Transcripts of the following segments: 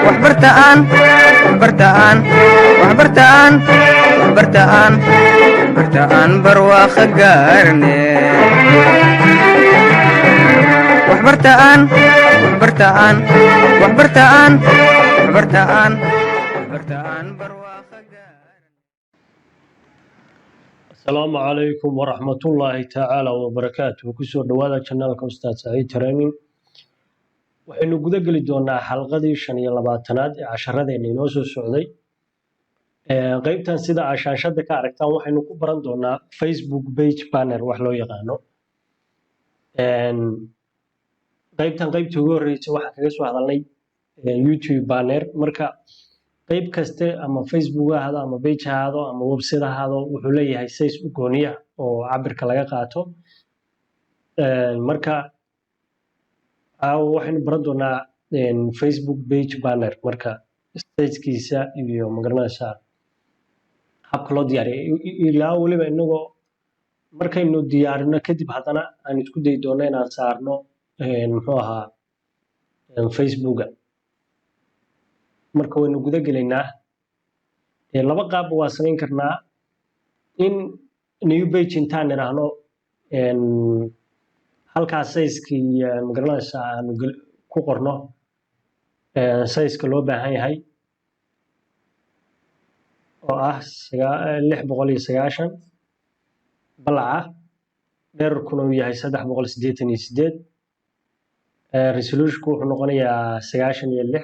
Waxbartaan, waxbartaan, waxbartaan, waxbartaan, waxbartaan, barwaaqo gaarne. Waxbartaan, waxbartaan, waxbartaan, waxbartaan, waxbartaan, barwaaqo gaarne. Asalaamu calaykum waraxmatullaahi tacaala wabarakaatuh. Kusoo dhowaada janaalka Ustaad Saciid Training. Waxaynu guda geli doonaa xalqadii 25aad ee casharadeenna inoo soo socday. Qeybtan, sida aa shaashada ka aragtaan, waxaynu ku baran doonaa Facebook page banner wax loo yaqaano. Qeybtan, qeybtii ugu horreysay, waxaan kaga soo hadalnay YouTube banner. Marka qeyb kaste, ama Facebook ha ahaado, ama page ha ahaado, ama website ha ahaado, wuxuu leeyahay size u gooniya oo cabirka laga qaato. Marka caawa waxaynu baran doonaa Facebook page banner, marka sizekiisa iyo, magaranaysaa, habka loo diyaariyo, ilaa weliba inagoo markaynu diyaarino kadib haddana aan isku dayi doono inaan saarno, muxuu ahaa, Facebooka. Marka waynu guda gelaynaa. Laba qaabba waa samayn karnaa: in new page intaan idhaahno, halkaas sizekii, magaranaysaa, aanu ku qorno sizeka loo baahan yahay oo ah 690 balaca, dhererkuna uu yahay 388, resolutionku wuxuu noqonayaa 96,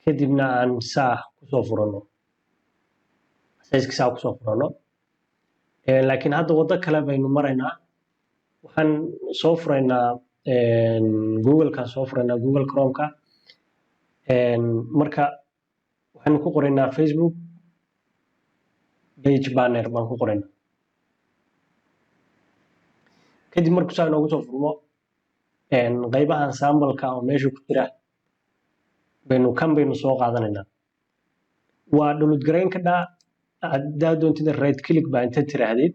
kadibna aan saa kusoo furano, sizeka saa kusoo furano. Laakiin hadda waddo kale baynu maraynaa. Waxaan soo furaynaa Google-kaan soo furaynaa, Google Chrome-ka. Marka waxaynu ku qoraynaa Facebook page banner baan ku qoraynaa. Kadib markuu saa inoogu soo furmo, qaybahan sampleka oo meesha ku jira baynu kan baynu soo qaadanaynaa. Waa download garayn kadhaa haddaa doontida. Right click baa inta tiraahdid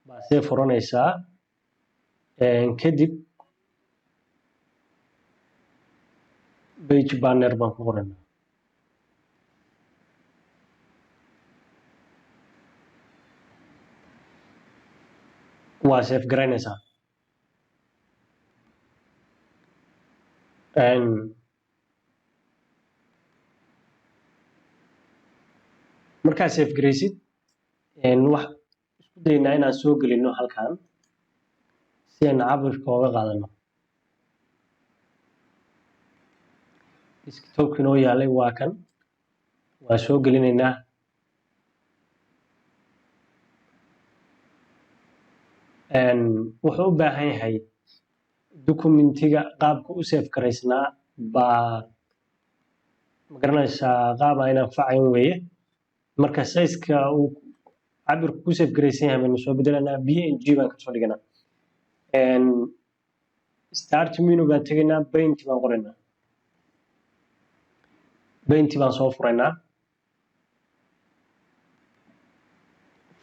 baa see furanaysaa. Kadib page banner baan ku qoraynaa. Waa save garaynaysaa. Markaa save garaysid, wax isku daynaa inaan soo gelino halkan si aynu cabirka ooga qaadano. Desktopki inoo yaalay waa kan, waa soo gelinaynaa. Wuxuu u baahan yahay documentiga qaabka u save garaysnaa baa, magaranaysaa, qaab aan anfacayn weeye. Marka sizeka uu cabirku ku save garaysan yahay baynu soo bedelanaa, PNG baan kasoo dhiganaa. Start menu baan tegaynaa, Paint baan qoraynaa, Paint baan soo furaynaa.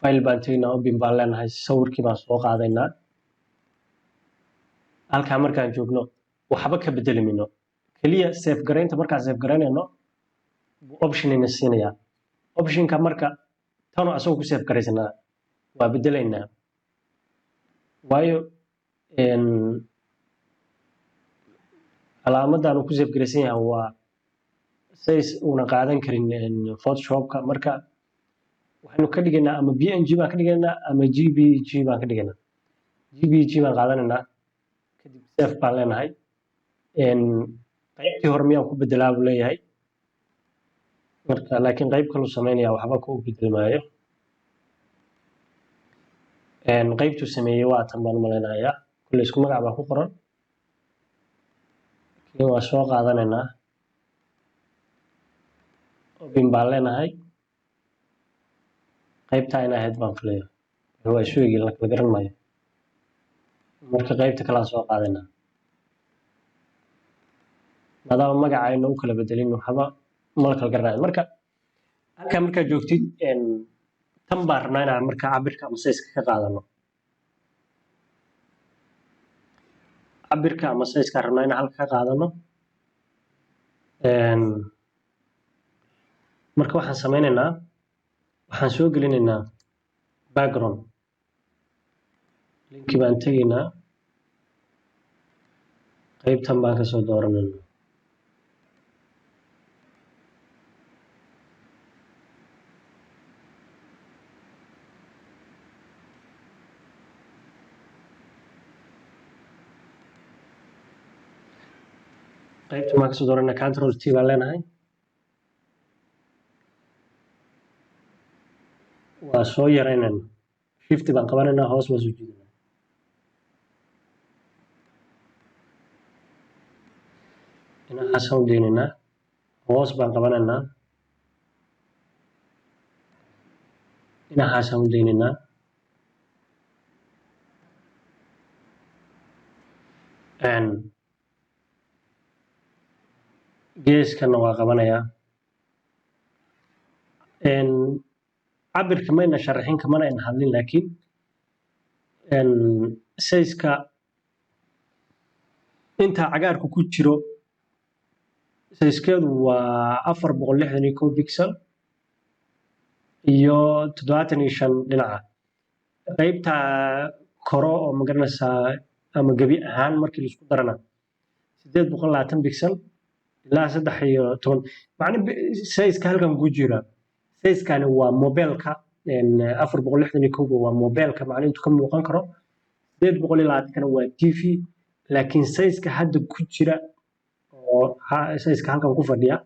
File baan tegaynaa, open baan leenahay, sawirkii baan soo qaadaynaa. Halkaa markaan joogno waxba ka bedeli mayno, keliya save garaynta. Markaan save garaynayno buu option ina siinayaa. Optionka marka tanoo asagoo ku save garaysanaa waa bedelaynaa, waayo calaamadan uu ku save garaysan yahay waa size uuna qaadan karin Photoshopka. Marka waxaynu ka dhigaynaa ama PNG baan ka dhigaynaa ama JPG baan ka dhigaynaa. JPG baan qaadanaynaa, kadib save baan leenahay. Qaybtii hore miyaan ku bedelaa buu leeyahay. Marka laakiin qayb kaluu sameynaya, waxba ku bedeli maayo. Qaybtuu sameeyey waa tan baan u malaynayaa, kulle isku magac baa ku qoran, laakiin waa soo qaadanaynaa, open baan leenahay. Qaybtaa ina ahayd baan filaya, waa isu egi, la kala garan maayo. Marka qaybta kalaan soo qaadanaa, maadaama magaca ayna u kala bedelin, waxba ma la kala garanayo. Marka halkaa markaad joogtid, tan baan rabnaa inaan marka cabirka ama sizeka ka qaadano. Cabirka ama sizekaan rabnaa inaan halka ka qaadano. Marka waxaan sameynaynaa, waxaan soo gelinaynaa background. Linki baan tegaynaa, qaybtan baan kasoo dooranaynaa. Qaybtan baan kasoo dooranaa, Control T baan leenahay. Waa soo yaraynayna, Shift baan qabanaynaa, hoos baan soo jiidanaa. Dhinacaasaan u deynaynaa, hoos baan qabanaynaa, dhinacaasaan u deynaynaa. Geeskana waa qabanayaa. Cabirka mayna sharaxin, kamana ayna hadlin, laakiin size-ka inta cagaarku ku jiro size-keedu waa 461 pixel iyo 75 dhinaca. Qaybta koro oo magaranaysaa ama gebi ahaan markii laisku darana 820 pixel ilaa 13. Macna size-ka halkan ku jira, size-kani waa mobilka, 461 waa mobilka, macna intuu ka muuqan karo. 820-kana waa TV, laakiin size-ka hadda ku jira oo size-ka halkan ku fadhiya,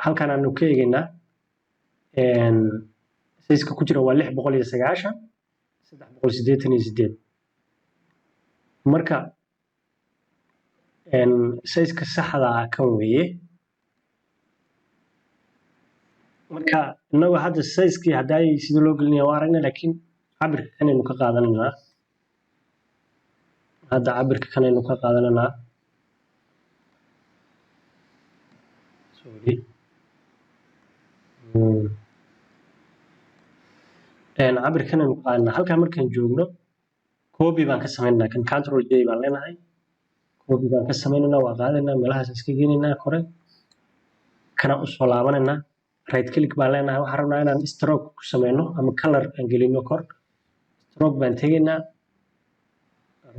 halkan aanu ka eegaynaa, size-ka ku jira waa 690 388. Marka size-ka saxda ah kan weeye. Marka innagu hadda size-kii haddaay sida loo gelinaya waa aragnay, laakiin cabirka kanaynu ka qaadanaynaa. Hadda cabirka kanaynu ka qaadanaynaa. Sorry. Cabirka kanaynu ka qaadanaa. Halkaa markaan joogno, copy baan ka sameynaynaa. Kan Control J baan leenahay, copy baan ka sameynaynaa, waa qaadanaynaa, meelahaas iska geynaynaa kore, kana usoo laabanaynaa, right click baan leenahay. Waxaan rabnaa inaan stroke ku sameyno ama color aan gelino kor. Stroke baan tegaynaa.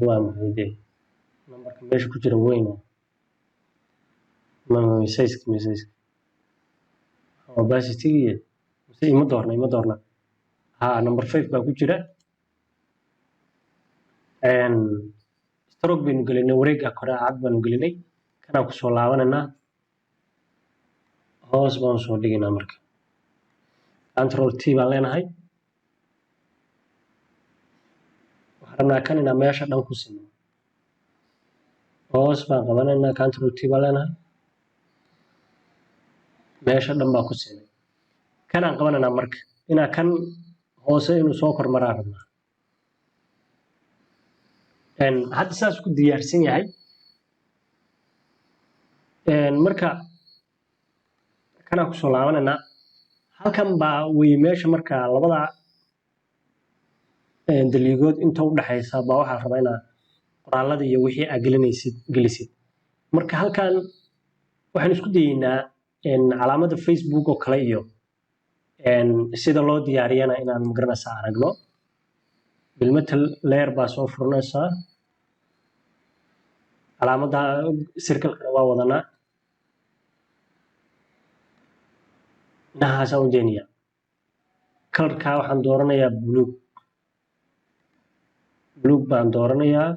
Waa maxay dee numberka meesha ku jira weyn? Ma size-ka, ma size-ka opacity mise ima doorna, ima doorna. Ha, number 5 baa ku jira. Stroke baynu gelinay, wareegga kore cad baanu gelinay. Kanaa kusoo laabanaynaa, hoos baan soo dhigaynaa. Marka Control T baan leenahay. Waxaan rabnaa kan inaan meesha dhan ku sino. Hoos baan qabanaynaa, Control T baan leenahay, meesha dhan baa ku sinay. Kanaan qabanaynaa marka inaa kan hoose inuu soo kormaraa rabnaa. Hadda saas ku diyaarsan yahay. Marka kanaan kusoo laabanaynaa. Halkan baa wey meesha. Marka labada daliigood inta u dhaxaysa baa waxaa la rabaa inaa qoraalada iyo wixii aa gelinaysid gelisid. Marka halkan waxaan isku dayeynaa calaamadda Facebook oo kale iyo sida loo diyaariyana inaan magaranaysaa aragno. Bilmetal layer baa soo furanaysaa, calaamadda circle-kana waa wadanaa, inahaasaan u daynayaa. Colorka waxaan dooranayaa buluug, buluug baan dooranayaa.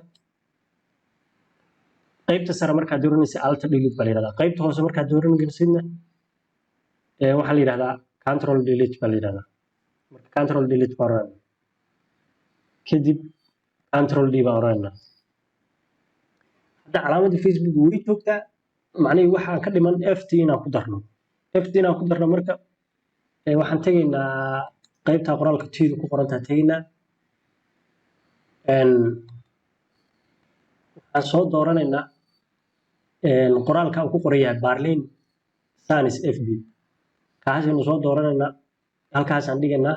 Qaybta sare markaad dooranaysa Alt Delete baa la yihahdaa. Qaybta hoose markaad dooranaysidna waxaa la yihahdaa Control Delete baa la yihahdaa. Marka Control Delete baan oranaa, kadib Control D baan oranaa. Hadda calaamadda Facebook way joogtaa, macnihii waxaan ka dhiman ft inaan ku darno, ft inaan ku darno. Marka waxaan tegaynaa qaybta qoraalka T-du ku qorantaa tegaynaa. Waxaan soo dooranaynaa qoraalka uu ku qoran yahay Barlin Sanis FB. Kaasaynu soo dooranaynaa, halkaasaan dhigaynaa,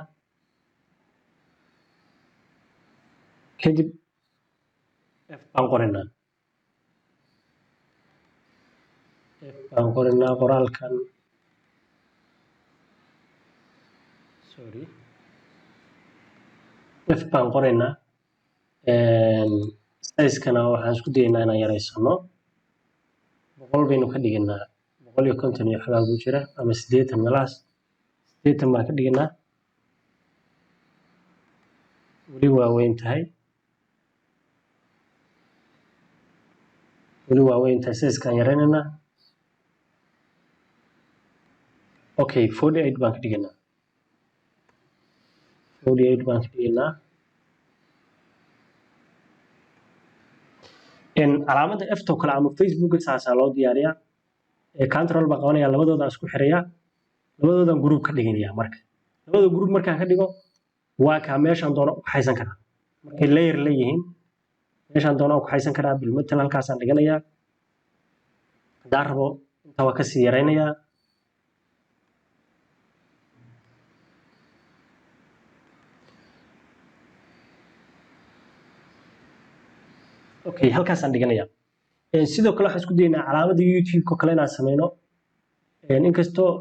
kadib F baan qoraynaa. F baan qoraynaa qoraalkan, sorry, F baan qoraynaa. Size-kana waxaan isku dayaynaa inaan yaraysano, 100 baynu ka dhiganaa, 150 iyo waxbaa ku jira ama 80 meelahaas, 80 baan ka dhiganaa. Weli waa weyn tahay, weli waa weyn tahay. Size-kaan yaraynaynaa. Okay, 48 baan ka dhiganaa, 48 baan ka dhiganaa. Calaamadda F oo kale ama Facebook saasaa loo diyaariyaa. Control baan qabanaya, labadooda isku xiraya, labadoodan group ka dhiganaya. Marka labada group markaan ka dhigo, waa kaa meeshaan doono u kaxaysan karaa. Markay layer leeyihiin, meeshaan doono u kaxaysan karaa. Bilmatal halkaasaan dhiganayaa. Haddaan rabo inta waa kasii yaraynayaa. Okay, halkaasaan dhiganayaa. Sidoo kale waxaan isku daynaa calaamadda YouTube oo kale inaan sameyno. Inkastoo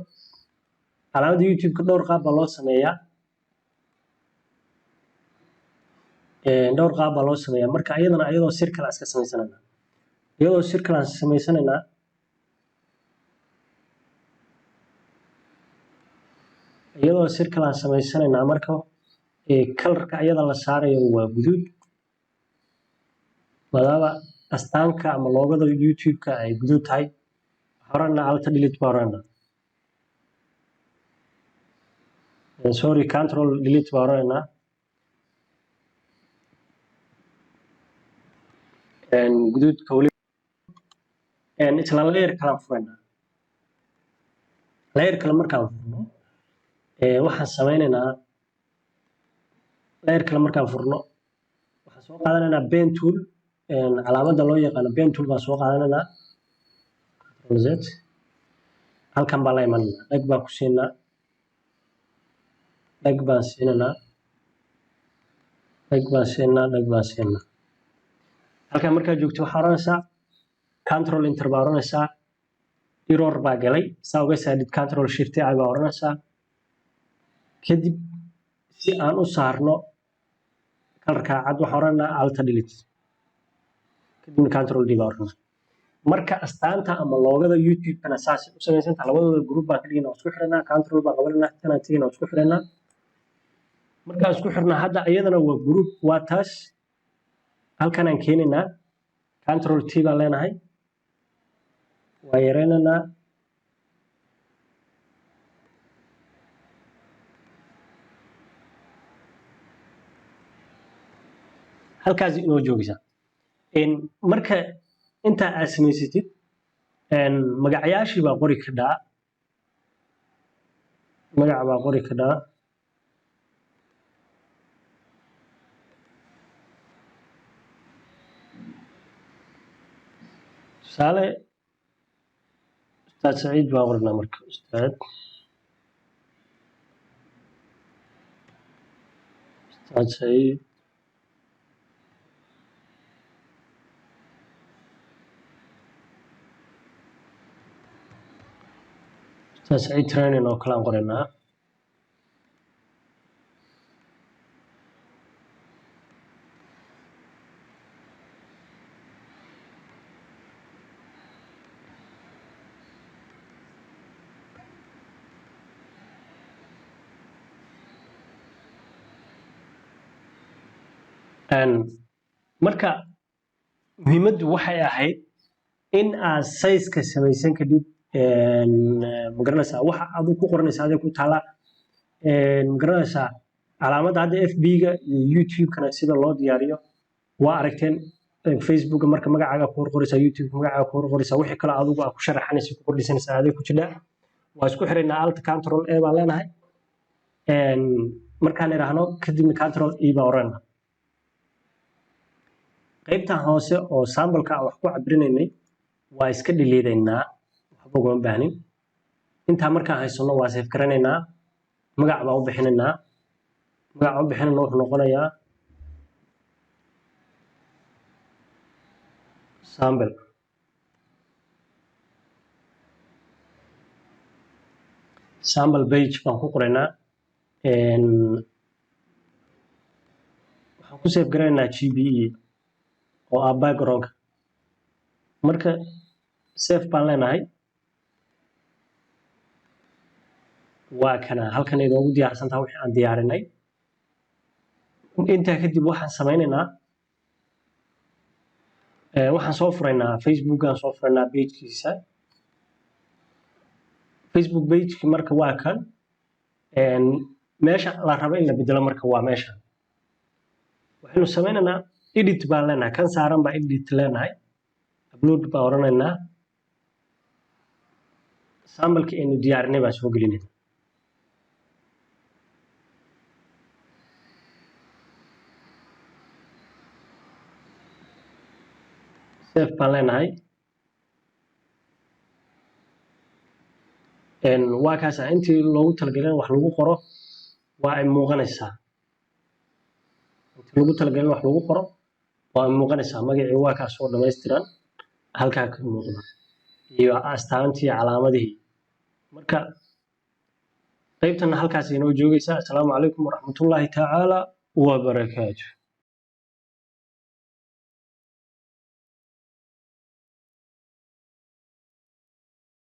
calaamadda YouTube-ka dhowr qaab baa loo sameeyaa, dhowr qaab baa loo sameeyaa. Marka iyadana iyadoo circle aan iska samaysanayna, iyadoo circle aan samaysanaynaa, iyadoo circle aan samaysanaynaa. Marka colorka iyada la saarayo waa guduud, maadaama astaanka ama logo-da YouTube-ka ay guduud tahay. Waxaan oranaa Alt Delete baa oranaa, sorry, Control Delete baa oranaa. Guduudka weli isla layer kalaan furaynaa. Layer kale markaan furno, waxaan sameynaynaa, layer kale markaan furno, waxaan soo qaadanaynaa pen tool. Calaamadda loo yaqaano pen tool baan soo qaadanaynaa. Control Z, halkan baan la imanaynaa, dhag baan ku siinaa, dhag baan siinaynaa, dhag baan siinaa, dhag baan siinaa. Halkan markaad joogto waxaa oranaysaa Control Enter baa oranaysaa. Error baa galay, saa uga saadhid Control Shift I baa oranaysaa. Kadib si aan u saarno colorka cad, waxaan oranaa Alt Delete, kadibna Control D baa oranaa. Marka astaanta ama logo-da YouTube-kana saas u samaysantaha. Labadooda group baan ka dhignaa, waa isku xiranaa, Control baan qabananaa, tanaan tegina, waa isku xiranaa. Markaan isku xirnaa, hadda iyadana waa group, waa taas. Halkan aan keenaynaa, Control T baan leenahay, waa yaraynaynaa. Halkaas inoo joogaysaa. Marka intaa aad samaysatid, magacyaashii baa qori kadhaa, magac baa qori kadhaa. Tusaale, Ustaad Saciid baa qoranaa. Marka Ustaad Saciid, Ustaad Saciid Training oo kale aan qoranaa. Marka muhiimaddu waxay ahayd in aad size-ka samaysan kadib, magaranaysaa, waxa aad ku qoranaysaa aday ku taala, magaranaysaa. Calaamadda hadda FB-ga iyo YouTube-kana sida loo diyaariyo waa aragteen. Facebooka marka magacaaga ku horqoraysaa, YouTube magacaaga ku horqoraysaa, wixii kale adigu aad ku sharaxanaysa, ku kordhisanaysaa, aday ku jidhaa. Waa isku xiraynaa, Alt Control A baan leenahay. Markaan idhaahno kadibna Control E baan oranaa. Qaybtan hoose oo sample-ka aan wax ku cabirinaynay waa iska dhiliidaynaa, waxba ugama baahnin. Intaa markaan haysano waa save garanaynaa, magac baan u bixinaynaa. Magaca u bixinayna wuxuu noqonayaa sample. Sample page baan ku qoraynaa. Waxaan ku save garaynaynaa JPG oo ah backgroundka. Marka save baan leenahay. Waa kana halkan inoogu diyaarsan tahay wixii aan diyaarinay. Intaa kadib waxaan sameynaynaa, waxaan soo furaynaa Facebookaan, soo furaynaa pagekiisa, Facebook pageki. Marka waa kan meesha la rabo in la bedelo. Marka waa meesha waxaynu sameynaynaa, edit baan leenahay, kan saaran baa edit leenahay, upload baan odhanaynaa, sampleki aynu diyaarinay baan soo gelinayna. Save baan leenahay. Waa kaasa intii loogu talagalay in wax lagu qoro waa ay muuqanaysaa. Intii loogu talagalay in wax lagu qoro waa ay muuqanaysaa. Magacii waa kaas oo dhammaystiran halkaa ka muuqda iyo astaantii, calaamadihii. Marka qaybtana halkaas inoo joogaysaa. Asalaamu calaykum waraxmatullaahi tacaala wabarakaatu.